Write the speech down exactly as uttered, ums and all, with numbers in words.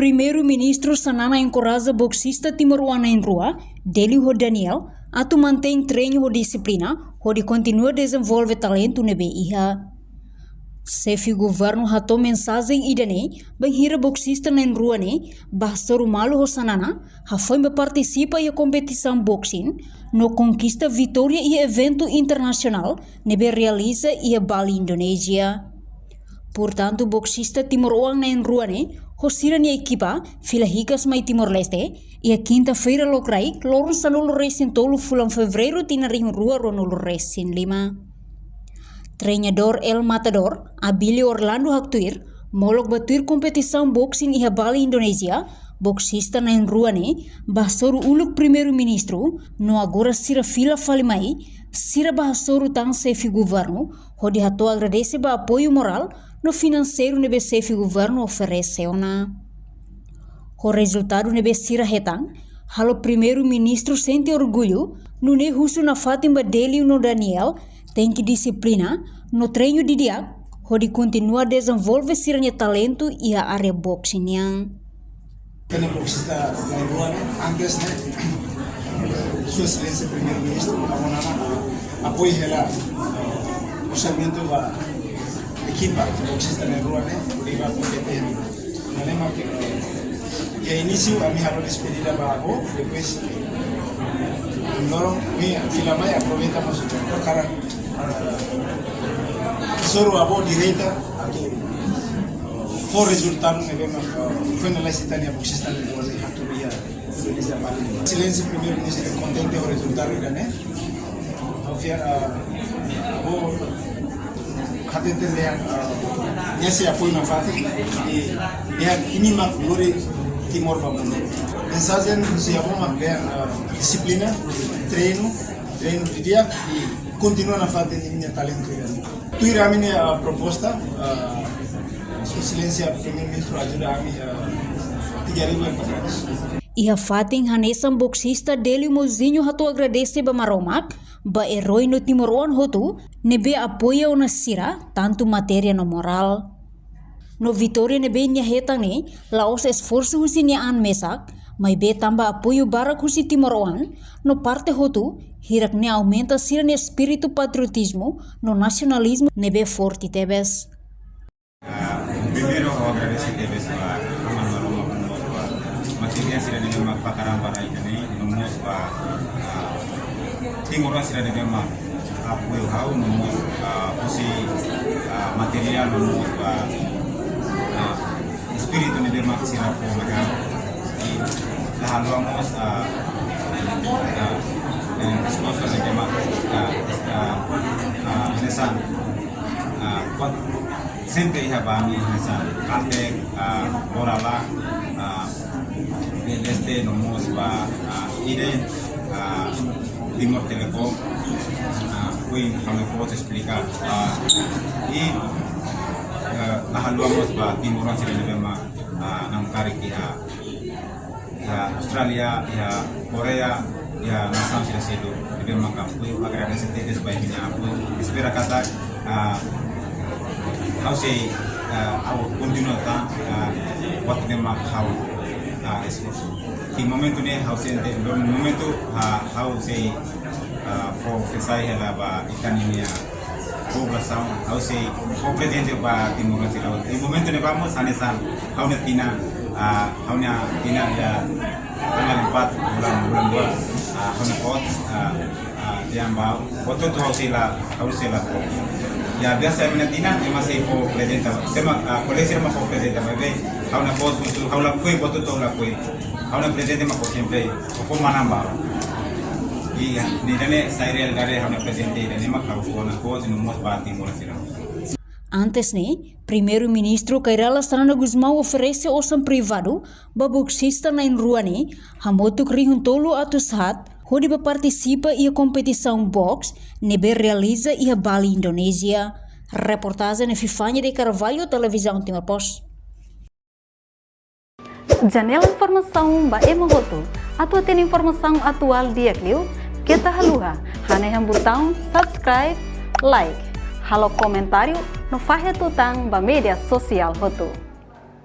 Primeiru-Ministru Xanana enkoraja boksista timoroan na'in-rua, Delio ho Daniel, atu mantein treinu ho dixiplina, hodi kontinua dezenvolve talentu ne'ebé iha. Xefe Governu hato'o mensajen ida-ne'e bainhira boksista na'in-rua ne'e bá hasoru malu ho Xanana, hafoin bá partisipa iha kompetisaun boxing, no konkista vitória iha eventu internasionál ne'ebé realiza iha Bali, Indonézia. Portantu, boksista timoroan na'in-rua ne'e ho sira-nia ekipa fila hikas mai Timor-Leste iha kinta-feira lokraik, loron sanulu-resin-tolu fulan Fevereiru tinan rihun rua ruanulu-resin-lima. Treinadór El Matador, Abílio Orlando haktuir, molok bá tuir kompetisaun boxing iha Bali, Indonézia, boksista na'in-rua ne'e bá hasoru uluk Primeiru-Ministru, no agora sira fila fali mai, sira bá hasoru tan Xefe Governu, hodi hato'o agradese ba apoiu morál no finanseiru ne'ebé Xefe Governu oferese ona. Ho rezultadu ne'ebé sira hetan, halo Primeiru-Ministru sente orgullu, nune'e husu nafatin ba Delio no Daniel, tenke dixiplina, no treinu didi'ak, hodi kontinua dezenvolve sira-nia talentu iha área boxing nian. Ita-nia boksista na'in-rua ne'e, antes ne'e, Sua Exelénsia Primeiru-Ministru, Abu Naman, apoiu hela orsamentu ba ekipa boksista na'in-rua ne'e, hodi bá kompete iha ne'e. Maibé, iha inísiu, ami halo despedida ba avó, depois, loron, ami fila mai, aproveita mós, para, ah, hasoru avó direta, atu fó rezultadu ne'ebé mak, ah, finaliza ita-nia boksista na'in-rua ne'e, atu iha Indonézia, Bali. Exelénsia Primeiru-Ministru kontente ho rezultadu ida-ne'e. Ha'u fiar, ah, avó hateten dehan, ah, nia sei apoiu nafatin, i, i imi mak lori Timor ba mundu. Mensajen husi avó mak dehan, ah, dixiplina, treinu, treinu didi'ak, i kontinua nafatin imi-nia talentu ida. Tuir ami-nia, ah, proposta, ah, Sua Exelénsia Primeiru-Ministru ajuda ami, ah, tiga ribu empat ratus. Iha fatin hanesan, boksista Delio Mozinho hato'o agradese ba Maromak, ba erói no timoroan hotu ne'ebé apoia ona sira, tantu matéria no morál. No vitória ne'ebé nia hetan ne'e la'ós esforsu husi nia an mesak, maibé tanba apoiu barak husi timoroan no parte hotu, hirak-ne'e aumenta sira-nia espíritu patriotizmu no nasionalizmu ne'ebé forte tebes. Ah, primeiru, ha'u agradese tebes ba Aman Maromak no mós ba matéria sira ne'ebé mak fakar an ba rai ida-ne'e, no mós ba, ah, timoroan sira ne'ebé mak apoiu ha'u, no mós, ah, husi, ah, materiál, no mós ba, ah, espíritu ne'ebé mak sira fó mai ha'u. I la haluha mós, ah, ah, eh, sponsor ne'ebé mak, ah, ah, ah, hanesan, ah, kuat sempre iha ba ami hanesan Caltex, ah, Borala, ah, B L S T no mós ba, ah, ida, ah, Timor Telecom, ah, foin ha'u-nia coach esplika, ah, i, ah, la haluha mós ba timoroan sira ne'ebé mak, ah, namkari iha iha Austrália, iha Koreia, iha nasaun sira seluk. Ne'ebé maka apoiu, agradese tebes ba imi-nia apoiu. Espera katak, ah, ha'u sei, ah, ha'u kontinua tan, ah, buat ne'ebé mak ha'u, ah, esforsu. Iha momentu ne'e ha'u sente, momentu, ah, ha'u sei, ah, fó festa hela ba ita-nia populasaun, ha'u sei fó prezente ba timoroan sira. Iha momentu ne'ebá mós hanesan ha'u-nia tinan, ah, ha'u-nia tinan iha tanggal empat bulan, bulan dua, ah, ha'u-nia coach, ah, ah, dehan ba ha'u, buat hotu ha'u sei la, ha'u sei la fó. Iha biasa ema nia tinan, ema sei fó prezente. Sira mak, ah, kolega sira mak fó prezente, maibé ha'u-nia coach husu, ha'u lakohi, buat hotu ha'u lakohi. Ha'u-nia prezente mak fó sempre, fó manán ba ha'u. I, ah, ne'e ida-ne'e sai realidade, ha'u-nia prezente ida-ne'e mak ha'u fó ona coach no mós ba timoroan sira. Antes ne'e, Primeiru-Ministru Kay Rala Xanana Gusmão oferese osan privadu ba boksista na'in-rua ne'e, hamutuk rihun tolu atus haat, hodi bá partisipa iha kompetisaun boxe ne'ebé realiza iha Bali, Indonézia. Reportajen Epifania de Carvalho, Televizaun Timor Post. Janela informasaun ba ema hotu. Atu hatene informasaun atuál di'ak liu, keta haluha hanehan butaun subscribe, like, halo komentáriu no fahe tutan ba média sosiál hotu.